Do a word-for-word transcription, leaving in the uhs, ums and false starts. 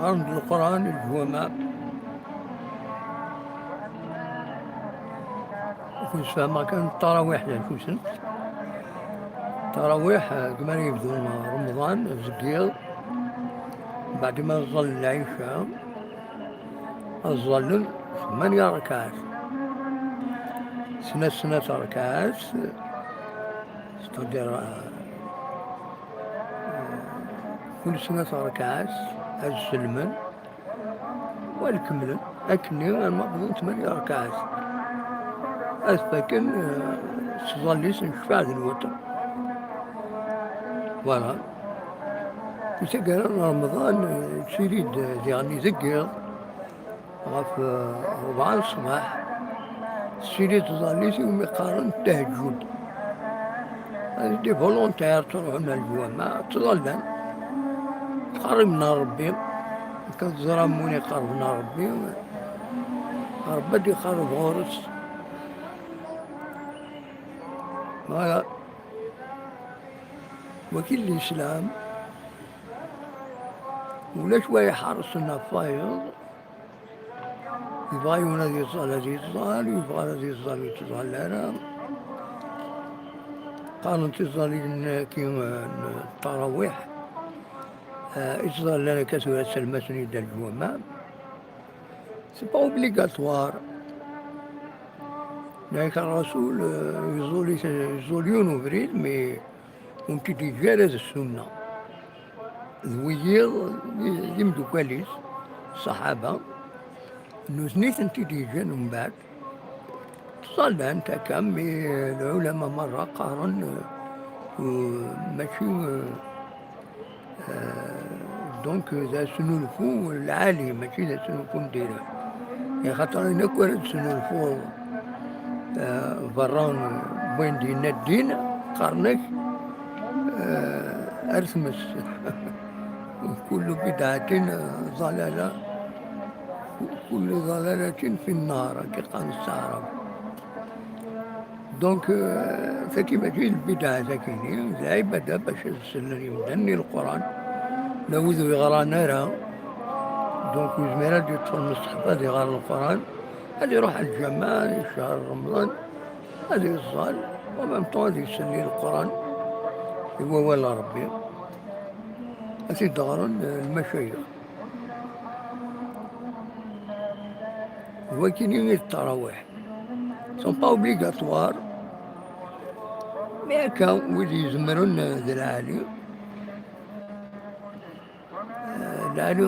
Qqaren-d Leqran, leǧwameɛ. Ur sfehmeɣ kan ttarawiḥ d acu-tent. Ttarawiḥ, eh, deg mi ara yebdu Remḍan, deg yiḍ, mbeɛd ma ẓẓallen lɛica, ad ẓẓallen tmanya rakaɛat. Snat, snat rakaɛat, c'est-à-dire, eh, kul snat rakaɛat ad sellmen, u ad kemmlen akkenni arma bḍun tmanya rakaɛat. Ad fakken, eh, s tẓallit n ccfaɛ d lwitr. Voilà. Di taggara n Remḍan, eh, yettili-d, eh, diɣen deg yiḍ, ɣef, eh, rebɛa n ṣṣbeḥ, tettili-d tẓallit iwumi qqaren ttahejjud. Des volontaires ttruḥun ar lǧwameɛ, ttẓallan, ttqerriben ar Rebbi. Akken teẓram win iqerben ar Rebbi, Rebbi ad d-iqerreb ɣur-s. Voilà. Wagi n Lislam, ulac wa iḥerṣen ɣef wayeḍ. Yebɣa yiwen ad yeẓẓal, ad yeẓẓal, yebɣa ad yeẓẓal, ur yettẓall ara. Qqaren tiẓalin-agi, eh, n ttarawiḥ, eh, i ttẓallan akka tura ttalmaten i Dda Lǧwameɛ. C'est pas obligatoire. Yak Rasul, eh, yeẓẓul, yeẓẓul yiwen ubrid, mais ur t-id-yeǧǧa ara d ssunna. D wiyiḍ, d, d imeddukal-is, ṣṣaḥaba, nutni i tent-id-yeǧǧan umbeɛd. Ttẓallant akka, mi lɛulama merra qqaren, eh, eh, mačči, eh, eh, donc, d asnulfu lɛali, mačči d asnulfu n diri. Axaṭer ayen akk ara d-tesnulfuḍ, eh, berra n wayen d-yenna ddin, qqaren-ak, eh, ar tmes. Kullu bidɛatin, eh, ḍalala, kullu ḍalalatin fi nnar, akka qqaren s taɛrabt. Donc, euh, tagi mačči d lbidɛa, tagini d lɛibada bac ad sellen yimdanen i Leqran. La wid ur yeɣran ara, donc, yezmer ad yeṭṭef lmuṣḥaf ad iɣer Leqran, ad iruḥ ar lǧameɛ di ccher Remḍan, ad iẓẓal, en même temps ad isell i Leqran, i wawal n Rebbi, ad t-id-ɣren, euh, lmacayix. D wakini i d ttarawiḥ. Sont pas obligatoires, mais akka wid izemren, euh, d lɛali. Euh, lɛali